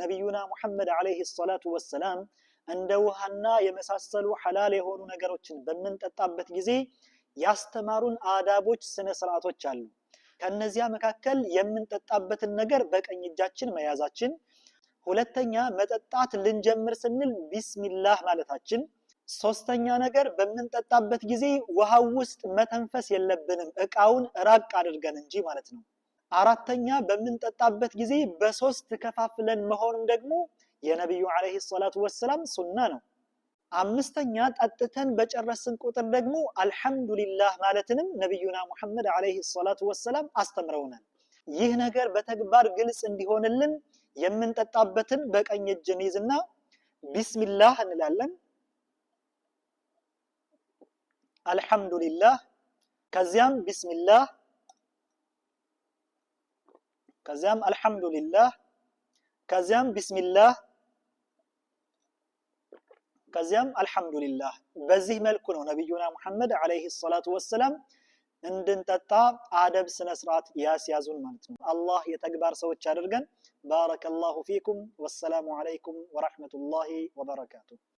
ነቢዩና ሙሐመድ ዓለይሂ ሰላቱ ወሰላም እንደ ውሃና የመሳሰሉ ሐላል የሆኑ ነገሮችን በምንጠጣበት ጊዜ ያስተማሩን አዳቦች፣ ስነ ስርዓቶች አሉ። ከነዚያ መካከል የምንጠጣበትን ነገር በቀኝ እጃችን መያዛችን፣ ሁለተኛ መጠጣት ልንጀምር ስንል ቢስሚላህ ማለታችን፣ ሶስተኛ ነገር በምንጠጣበት ጊዜ ውሃው ውስጥ መተንፈስ የለብንም፣ እቃውን ራቅ አድርገን እንጂ ማለት ነው። አራተኛ በምንጠጣበት ጊዜ በሶስት ከፋፍለን መሆኑም ደግሞ የነቢዩ ዓለይሂ ሰላቱ ወሰላም ሱና ነው። አምስተኛ ጠጥተን በጨረስን ቁጥር ደግሞ አልሐምዱሊላህ ማለትንም ነቢዩና ሙሐመድ ዓለይሂ ሰላቱ ወሰላም አስተምረውናል። ይህ ነገር በተግባር ግልጽ እንዲሆንልን የምንጠጣበትን በቀኝ እጅ እንይዝና ቢስሚላህ እንላለን፣ አልሐምዱሊላህ፣ ከዚያም ቢስሚላህ፣ ከዚያም አልሐምዱሊላህ፣ ከዚያም ቢስሚላህ፣ ከዚያም አልሐምዱሊላህ። በዚህ መልኩ ነው ነቢዩና ሙሐመድ ዓለይሂ ሰላቱ ወሰላም እንድንጠጣ አደብ ስነ ስርዓት ያስያዙን ማለት ነው። አላህ የተግባር ሰዎች አድርገን። ባረከላሁ ፊኩም ወሰላሙ ዓለይኩም ወረሕመቱላሂ ወበረካቱ።